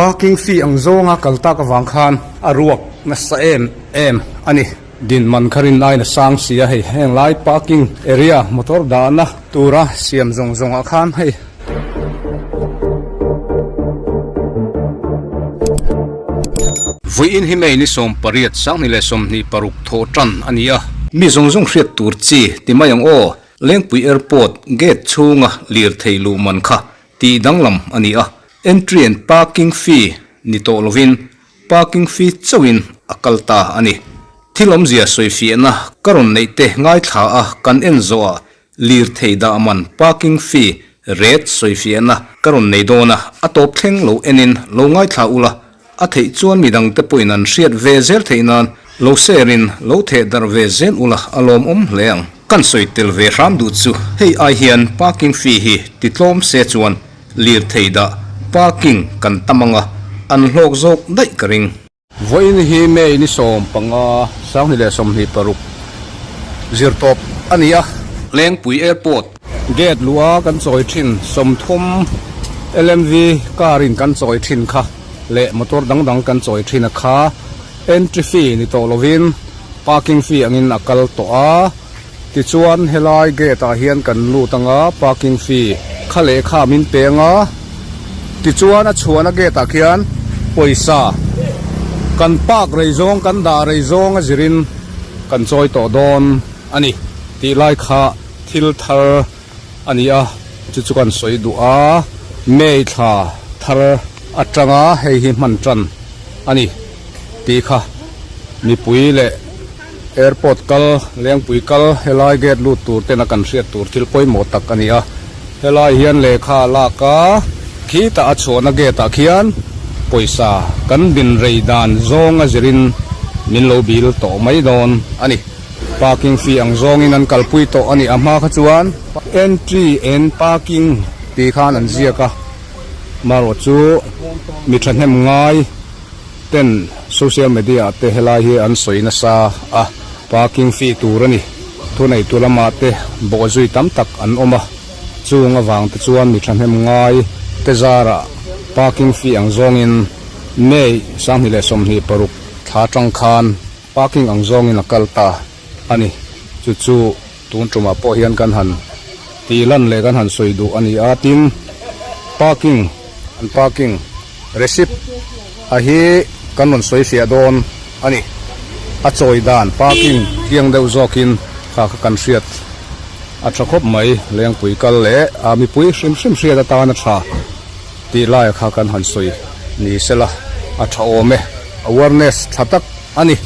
Parking fee ang zawnga kal tak avang khan a ruak nasa em em a ni. Din man kha rin aiin a sang si a hei heng lai parking area motor dahna tura siam zawng zawng ah khan hei. Vawiin hi May ni 18 2026 thawh tan a ni a. Mi zawng zawng hriat tur chi ti mai ang aw, Lengpui Airport gate chhunga lirthei luh man kha tih danglam a ni a, entry and parking fee ni tawh lovin parking fee chauhin a kal ta a ni. Thil awmzia sawifiahna ka rawn neih te ngaithla a kan en zawhah lirthei dah man parking fee rate sawifiahna ka rawn nei dawn a, a tawp thleng lo enin lo ngaithla ula, a theih chuan midangte pawhin an hriat ve zel theih nan lo share in lo theh darh ve zel ula a lawmawm hle ang. Kan sawi tel ve hram duh chu hei ai hian parking fee hi ti tlawm se chuan lirthei dah parking kan tam anga an hlawk zawk daih ka ring. Vawiin hi May ni 15, 2026 zirtawp a ni a. Lengpui Airport Gate luha kan chawi thin 30 LMV car in kan chawi thin kha leh motor dang dang kan chawi thin a kha entry fee ni tawh lovin parking fee angin a kal tawh a. Tichuan helai gate ah hian kan lut anga parking fee kha lehkha min pe anga tichuan a chhuahna gate ah khian pawisa kan park rei zawng kan dah rei zawng a zirin kan chawi tawh dawn a ni tih lai kha thil thar a ni a chu chu kan sawi duh a May thla thar atanga hei hi hman tan a ni tih kha mipui leh. Airport kal, Lengpui kal, helai gate lut tur tena kan hriat tur thil pawimawh tak a ni a. Helai hian lehkha a lak a, khitah a chhuahna gate ah khian pawisa kan din rei dan zawng a zirin min lo bil tawh mai dawn a ni. Parking fee ang zawngin an kalpui tawh a ni. A hma kha chuan entry and parking tih khan an ziak a, marawh chu mi thahnem ngai. Ten social media ah te helai hi an sawi nasa a, parking fee tur a ni. Thuneitu lamah te bawhzui tam tak an awm a, chung avang te chuan mi thahnem ngai te zarah parking fee ang zawngin May 2026 thla atang khan parking ang zawngin a kal ta a ni. Chu chu tun tumah pawh hian kan han tih lan leh kan han sawi duh a ni a, tin parking an parking receipt a hi kan rawn sawi fiah dawn a ni. A chawi dan parking chiang deuh zawkin kha kha kan hriat a tha khawp mai. Lengpui kal leh a mipui hrim hrim hriat atan a tha tih laia kha kan han sawi ni sela a tha awm e. Awareness tha tak a ni.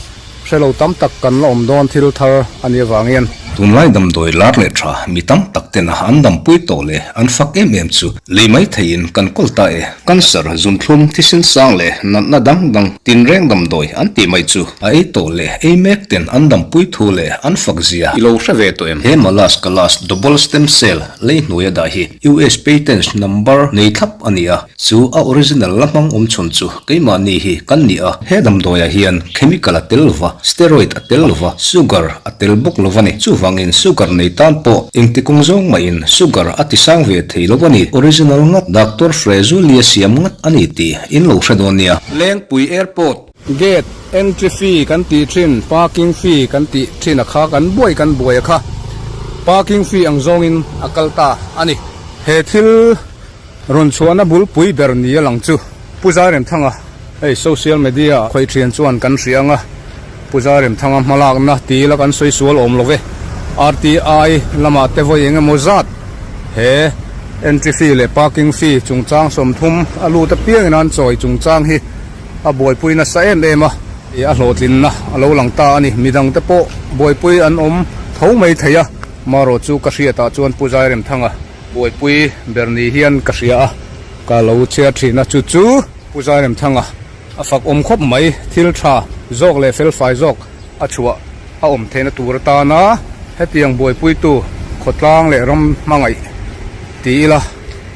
Hre lo tam tak kan la awm dawn thil thar a nih avangin. Tunlai damdawi lar leh tha mi tam tak tena an dampui tawh leh an fak em em chu lei mai theiin kan kawl ta e. Cancer, zunthlum, thisen sang leh natna dang dang tinreng damdawi an tih mai chu a ei tawh leh ei mek ten an dampui thu leh an fak zia i lo hre ve tawh em? He Malas Kalas Double Stem Cell lei hnuaia dah hi US Patents number nei thlap a ni a. Chu a original la hmang awm chhun chu keimahni hi kan ni a. He damdawiah hian chemical a tel lova, steroid a tel lova, sugar a tel bawk lo a ni. Chuvangin sugar nei tan pawh engti kawng zawng mahin sugar a ti sang ve thei lo a ni. Original ngat Doctor Frezulia siam ngat a ni tih in lo hre dawn nia. Lengpui Airport Gate entry fee kan tih thin, parking fee kan tih thin a kha kan buai kan buai a kha parking fee ang zawngin a kal ta a ni. He thil. Rawn chhuahna bulpui ber ni a lang chu Pu Zairemthanga, hei social media ah khawih thian chuan kan hria anga Pu Zairemthanga hmalakna ti ila kan sawi sual awm lo ve. RTI lamah te vawi eng emaw zat he entry fee leh parking fee chungchang 30 a lut apiangin an chawi chungchang hi a buaipui nasa em em a, a hlawhtlinna a lo lang ta a ni. Midang te pawh buaipui an awm tho mai thei a, marawh chu ka hriatah chuan Pu Zairemthanga. Buaipui ber ni hian ka hria a, ka lo chhiar thin a, chu chu Pu Zairemthanga a fak awm khawp mai, thil tha zawk leh felfai zawk a chhuah a awm theihna tur atana hetiang buaipuitu khawtlang leh ram hmangaih ti ila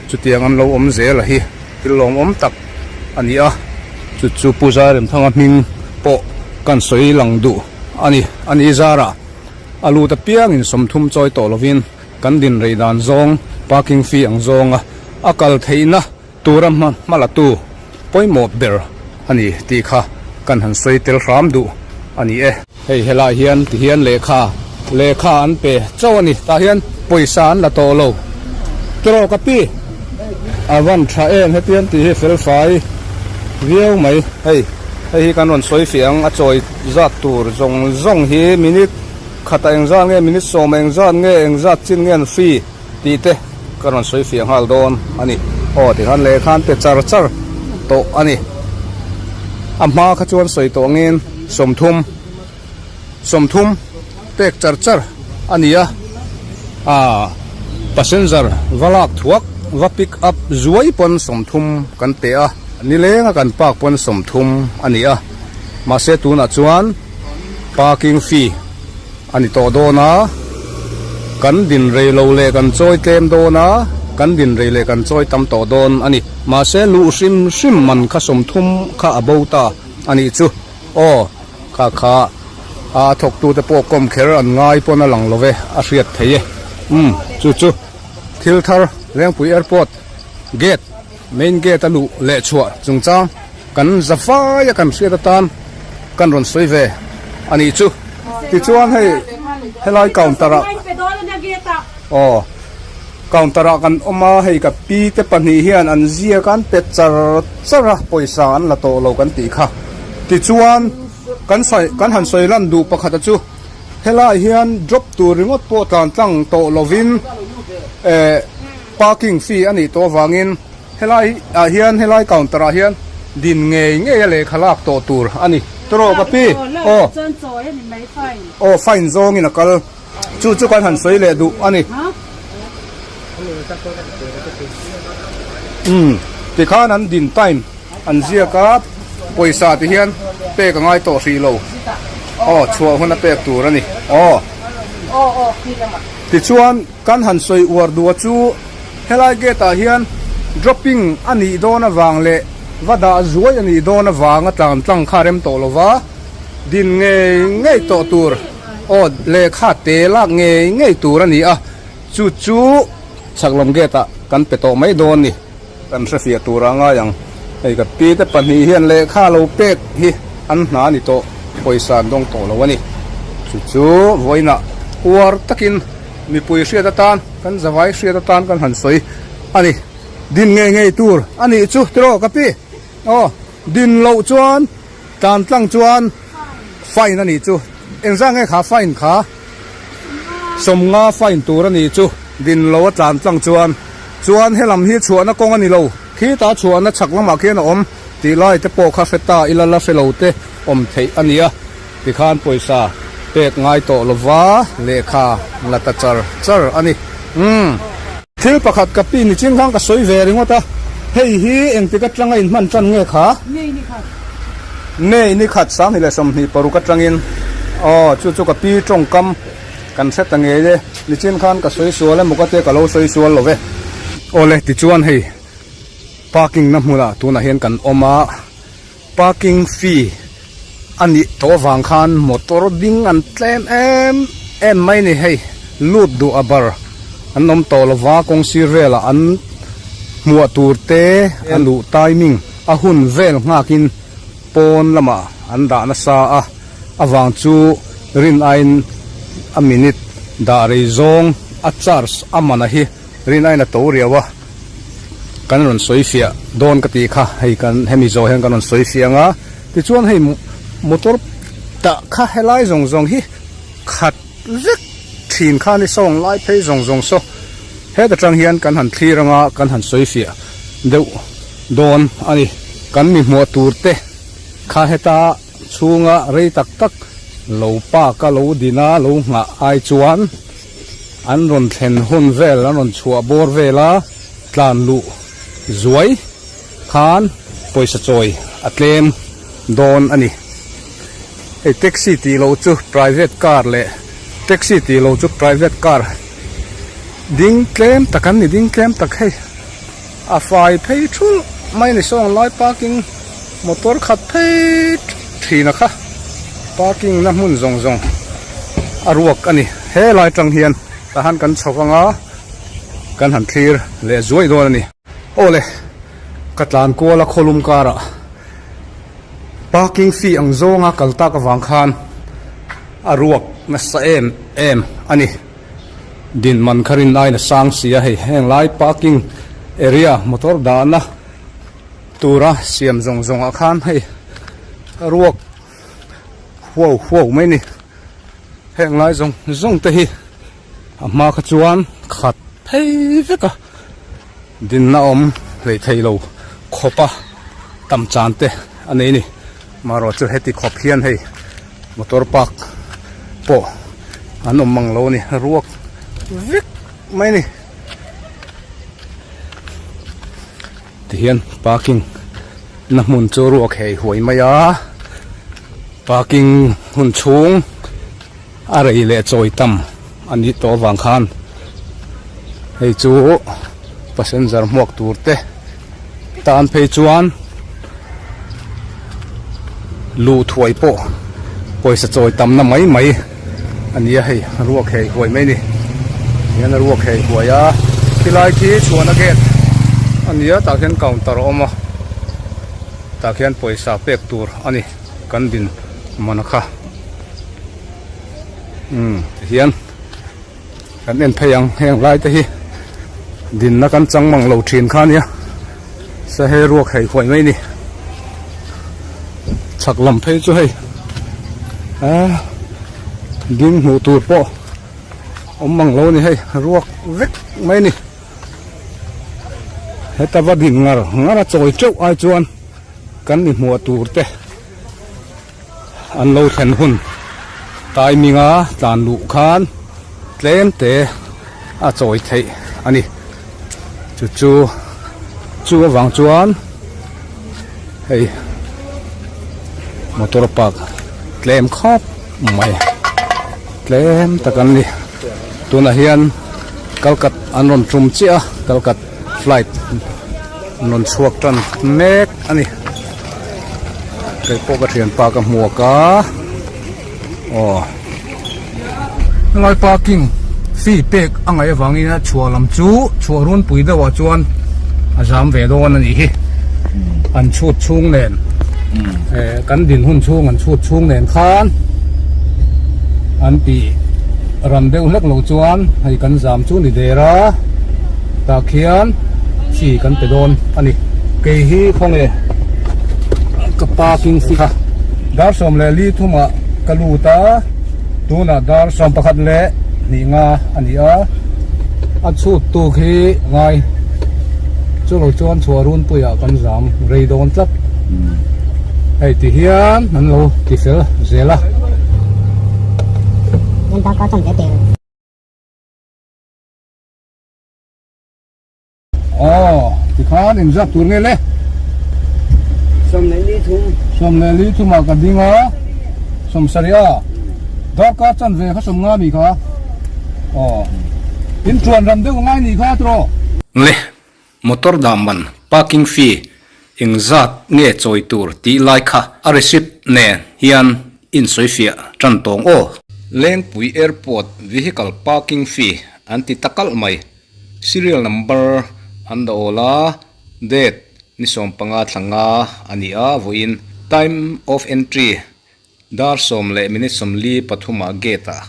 chutiang an lo awm zel a hi thil lawmawm tak a ni a, chu chu Pu Zairemthanga hming pawh kan sawi lang duh a ni, a ni zarah a lut apiangin 30 chawi tawh lovin. Kan din rei dan zawng parking fee ang zawnga a kal theihna tura hma latu pawimawh ber a ni tih kha kan han sawi tel hram duh a ni e. Hei helai hian ti hian lehkha lehkha an pe chauh a ni. Tah hian pawisa an la tawh lo. Tiraw ka pi? A van tha em hetiang tih hi fel fai viau mai. Hei hei hi kan rawn sawi fiah ang a chawi zat tur zawng zawng hi minute khatah engzat nge minute sawmah engzat nge engzat chin nge an free tih te ka rawn sawi fiah nghal dawn a ni. Aw tikhan lehkha an pe char char tawh a ni. A hma kha chuan sawi tawh angin 30 30 pek char char a ni a, ah passenger va lak thuak va pick up zuai pawn 30 kan pe a, nileng a kan park pawn 30 a ni a, mahse tunah chuan parking fee a ni tawh dawn a, kan din rei lo leh kan chawi tlem dawn a, kan din rei leh kan chawi tam tawh dawn a ni. Mahse luh hrim hrim man kha 30 kha a bo ta a nih chu. Aw, kha kha a thawktute pawh kawm kher an ngai pawn a lang lo ve, a hriat thei e. Umm, chu chu thil thar Lengpui Airport gate, main gate a luh leh chhuah chungchang kan za fai a kan hriat atan kan rawn sawi ve a nih chu. Tichuan hei helai counter ah aw counter ah kan awm a, hei ka pi te pahnih hian an ziak a an pe char char a, pawisa an la tawh lo kan tih kha. Tichuan kan sawi kan han sawi lan duh pakhat a chu helai hian drop tur ringawt pawh tlan tlang tawh lovin eh parking fee a nih tawh avangin Helai ah hian helai counter ah hian din ngei ngei a lehkha lak tawh tur a ni. Tawh ka pi aw aw fine zawngin a kal chu chu kan han sawi leh duh a ni. Umm tikhan an din time an ziak a pawisa ti hian pek a ngai tawh hrih lo aw chhuah hun a pek tur a ni aw tichuan. Kan han sawi uar duh a chu helai gate ah hian dropping a nih dawn avang leh va dah zuai a nih dawn avanga tlan tlang kha rem tawh lova din ngei ngei tawh tur aw lehkha te lak ngei ngei tur a ni a, chu chu chhaklam gate ah kan pe tawh mai dawn ni. Kan hrefiah tur a ngai ang. Hei ka pi te pahnih hian lehkha lo pek hi an hna a ni tawh, pawisa an dawng tawh lo a ni. Chu chu vawiinah uar takin mipui hriat atan, kan zavai hriat atan kan han sawi a ni. Din ngei ngei tur a nih chu tiraw ka pi? Aw, din loh chuan tlan tlang chuan fine a nih chu. Engzah nge kha fine kha? 50 fine tur a nih chu din lo a tlan tlang chuan. Chuan helam hi chhuahna kawng a ni lo, khitah chhuahna chhak lamah khian a awm tih lai te pawh kha hre ta ila la hre lo te awm theih a nia. Tikhan pawisa pek ngai tawh lova lehkha la ta char char a ni. Umm. Thil pakhat ka pi nichin khan ka sawi ve ringawt a, hei hi engtik atanga inhman tan nge kha? May ni khat. May ni khat 2026 atangin aw chu chu ka pi tawngkam kan hre ta ngei e, nichin khan ka sawi sual emaw ka tia ka lo sawi sual lo ve. Awle tichuan hei parking na hmunah tunah hian kan awm a, parking fee a nih tawh avang khan motor ding an tlem em em mai a ni hei lut duh a bar an awm tawh lova kawng sir velah an hmuah tur te a luh timing a hun vel nghakin pawn lamah an dah nasa a avang chu rin aiin a minute dah rei zawng a charge a man a hi rin aiin a to riau a. Kan rawn sawi fiah dawn ka tih kha hei kan hemi zawh hian kan rawn sawi fiah ang a, tichuan hei motor tah kha helai zawng zawng hi khat vek thin kha a ni sawng lai phei zawng zawng saw heta tang hian kan han thlir anga kan han sawi fiah deuh dawn a ni. Kan mi hmuah tur te kha heta chhunga rei tak tak lo park a lo din a lo nghah ai chuan. An rawn thlen hun vel, an rawn chhuah bawr vela tlan luh zuai khan pawisa chawi a tlem dawn a ni. Hei taxi tih loh chu private car leh taxi tih loh chu private car ding tlem tak an ni, ding tlem tak hei a fai phei thulh mai a ni sawng lai parking motor khat phei thin a kha parking na hmun zawng zawng a ruak a ni he lai tang hian tah han kan chho anga kan han thlir leh zuai dawn a ni. Awle. Ka tlan kual a khawlum karah parking fee ang zawnga kal tak avang khan a ruak nasa em em a ni. Din man kha rin aiin a sang si a, hei heng lai parking area motor dahna tura siam zawng zawng ah khan hei a ruak huau huau mai a ni. Heng lai zawng zawng te hi a hma kha chuan khat phei vek a dinna awm hlei thei lo khawp a tam chan te a nei a ni marawh chu heti khawp hian hei motor park pawh an awm mang lo a ni ruak vek mai a ni tihian parking na hmun chu ruak hei huai mai a parking hun chhung. A rei leh chawi tam a nih tawh avang khan hei chu passenger hmuak tur te tan phei chuan luh thuai pawh pawisa chawi tam na mai mai a ni a hei ruak hei huai mai a ni hian a ruak hei huai a khilai khi chhuahna gate a ni a tah khian counter a awm a tah khian pawisa pek tur a ni kan din man kha. Umm tihian kan en phei ang heng lai te hi dinna kan chang mang lo thin kha ania sahe ruak hei huai mai ni chhak lam phei chu hei ah ding hmuh tur pawh awm mang lo ni hei ruak vek mai ni heta va din ngar ngar a chawi teuh ai chuan kan ni hmuah tur te. An lo thlen hun timing a tlan luh khan tlem te a chawi theih a ni. Chu chu chu avang chuan hei motor park tlem khawp mai tlem tak an ni. Tunah hian kalkat an rawn tum chiah a kalkat flight an rawn chhuak tan mek a ni. Kei pawh ka thianpa ka hmuak a aw helai parking fee pek a ngaih avangin a chhuah lam chu chhuah runpui deuh ah chuan a zam ve dawn a nih hi an chhut chhung nen eh kan din hun chhung an chhut chhung nen khan an tih ran deuh hlek loh chuan hei kan zam chu ni der a tah khian fee kan pe dawn a ni. Kei hi khawnge ka parking fee kha dar 13 ah ka lut a tunah dar 11 25 a ni a a chhut tuk hi ngai chu lo chuan chhuah runpuiah kan zam rei dawn tlat hei ti hian an lo ti fel zel a. Aw, tikhan inzak tur nge le? 43. 43 ah ka ding a, 70 a. Darkar chanve kha 50 mi kha. Aw, in tuan ram deuh ngai ni kha tiraw? Le, motor dah man, parking fee, engzat nge chawi tur tih lai kha a receipt nen hian insawifiah tan tawng aw. Lengpui Airport vehicle parking fee an ti ta kalh mai. Serial number an dah awl a, date ni 15 thla nga a ni a, vawiin time of entry dar 10 minute 43 ah gate ah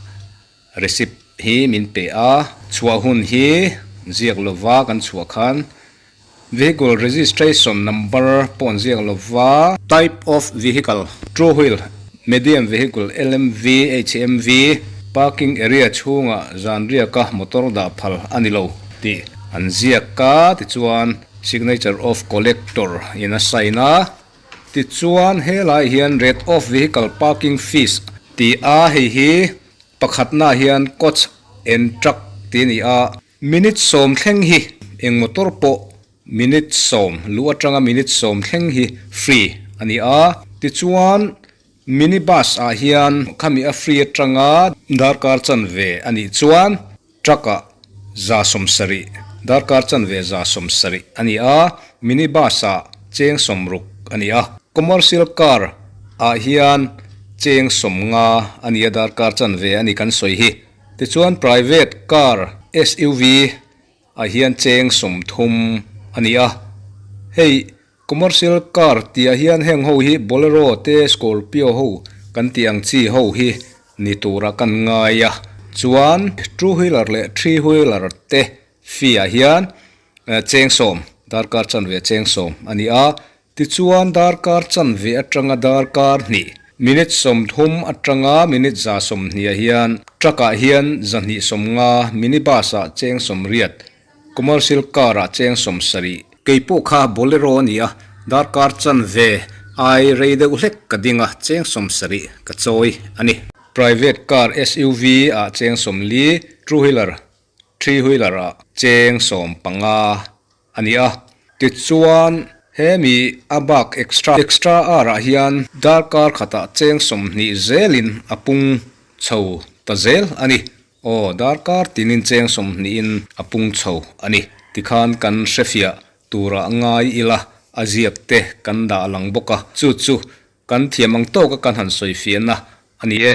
receipt hi min pe a, chhuah hun hi ziak lova kan chhuah khan vehicle registration number pawh an ziak lova, type of vehicle two wheel medium vehicle LMV HMV parking area chhungah zan riaka motor dah phal a ni lo tih an ziak a tichuan signature of collector in a sign a tichuan helai hian rate of vehicle parking fees tih a hei hi pakhatnaah hian coach and truck tih a ni a minute 10 thleng hi eng motor pawh minute 10 luh atanga minute 10 thleng hi free a ni a tichuan mini bus ah hian khami a free atanga darkar chanve a nih chuan truck ah 170 darkar chanve 170 a ni a mini bus ah cheng 60 a ni a commercial car ah hian cheng 50 a ni a darkar chanve a ni kan sawi hi tichuan private car S_U_V ah hian cheng 30 a ni a hei. Commercial car tih ah hian heng ho hi Bolero te Scorpio ho kan tih ang chi ho hi ni tura kan ngai a. Chuan two wheeler leh three wheeler te fee ah hian chengsawm darkar chanve chengsawm a ni a. Tichuan darkar chanve atanga darkar hnih, minute 30 atanga minute 120 ah hian truck ah hian 250, minibus ah cheng 80, commercial car ah cheng 70. Kei pawh kha Bolero a ni a, darkar chanve ai rei deuh hlek ka ding a, cheng 70 ka chawi a ni. Private car SUV ah cheng 40, two wheeler, three wheeler ah cheng 15 a ni a. Tichuan, hemi a bak extra extra ar ah hian darkar khatah cheng 20 zelin a pung chho ta zel a ni. Aw, darkar tinin cheng 20 in a pung chho a ni. Tikhan kan hrefiah turah ngai ila a ziak te kan dah lang bawk a, chu chu kan thiam ang tawka kan han sawifiahna a ni e.